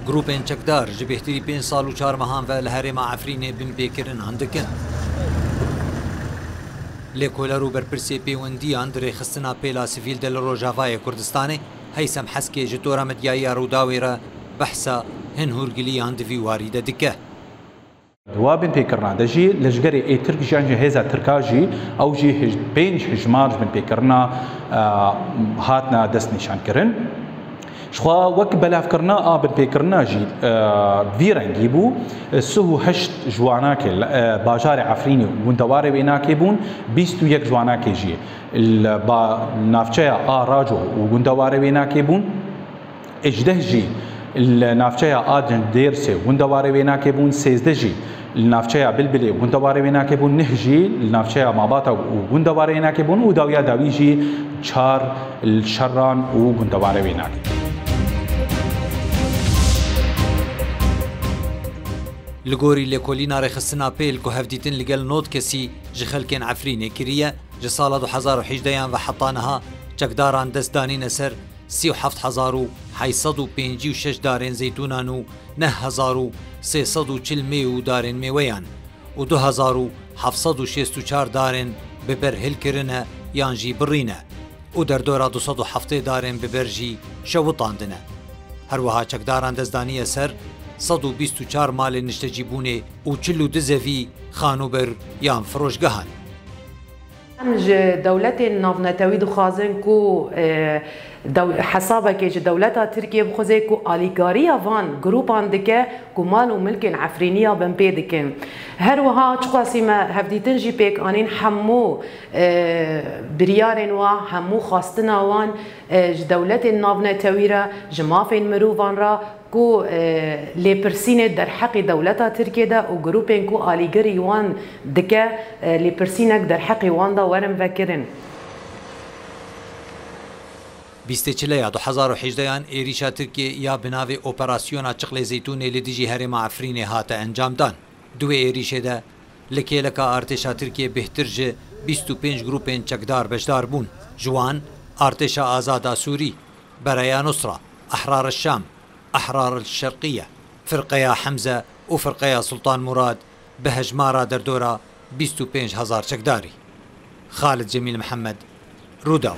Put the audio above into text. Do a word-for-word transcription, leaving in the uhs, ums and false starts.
Grûpên çekdar ji bêhtirî pênc sal û çar mehan ve li herêma Efrînê binpêkirinan dikin. Lêkoler û berpirsê pêwendiyan di rêxistina pêla sivîl de li Rojavayê Kurdistanê, Heysem Heskê ji tora medyayiya Rûdawê re behsa hin hûrgiliyan di vî warî de dike. Di wa binpêkirina de jî leşgerê ê Tirk jî, yan jî hêza Tirka jî, ew jî hij-, pênc hijmar ji binpêkirina, e, hatine destnîşankirin. Jixwe wek belavkirina a binpêkirina jî, e, vî rengî bû. Sih û heşt ji wanakê li, e, bajarê Efrînê û gundewarê wênakê bûn, bîst û yek ji wanakê jî li ba-, navçeya a Raco û gundewarê wênakê bûn. Hejdeh jî li navçeya a Dêrsê û gundewarê wênakê bûn, sêzdeh jî li navçeya Bilbilê û gundewarê wênakê bûn, neh jî li navçeya Mabata û gundewarê wênakê bûn û dawiya dawî jî çar li Şeran û gundewarê wênakê. Li gorî lêkolîna rêxistina pêl ku hevdîtin li gel nod kesî ji xelkên Efrînê kiriye, ji sala du hezar û hejdeh yan ve heta niha çekdaran dest danîne ser sî û heft hezar û heyt sed û pêncî û şeş darên zeytûnan û neh hezar û sê sed û çil mêw û darên mêweyan û du hezar û heft sed û şêst û çar darên bi ber hilkirine yan jî birîne û derdora du sed û heftê darên bi ber jî şewitandine. Her wiha çekdaran dest daniye ser sed û bîst û çar malên niştecîbûnê û çil û du zevî xanûber yan firoşgehan. Em ji dewletên navnetewî dixwazin ku, e, dew-, hesabekê ji dewleta Tirkiye bixweze ku alîkariya van grûpan dike ku mal û milkên Efrîniya binpê dikin. Her wiha çiqasî me hevdîtin jî pêk anîn, hemû, e, biryarên wa, hemû xwastina wan, e, ji dewletên navnetewî re, ji mafên mirovan re, ku, e, lêpirsînê derheqî dewleta Tirkiye de û grûpên ku alîgirî wan dike, e, lêpirsînek derheqî wan de werin vekirin. Bîstê Çileya du hezar û hejdeh yan êrîşa Tirkiye ya bi navê Operasyona Çiqlê Zeytûnê li dijî herêma Efrînê hate encamdan. Di wê êrîşê de li kêleka artêşa Tirkiye bêhtir ji bîst û pênc grûpên çekdar beşdar bûn. Ji wan Artêşa Azad a Sûrî, Bereya Nusra, Ehrar el Şam, Ehrar el Şerqiye, Firqeya Hemze û Firqeya Sultan Murad bi hejmara derdora bîst û pênc hezar çekdarî. Xalid Cemîl Mihemed, Rûdaw.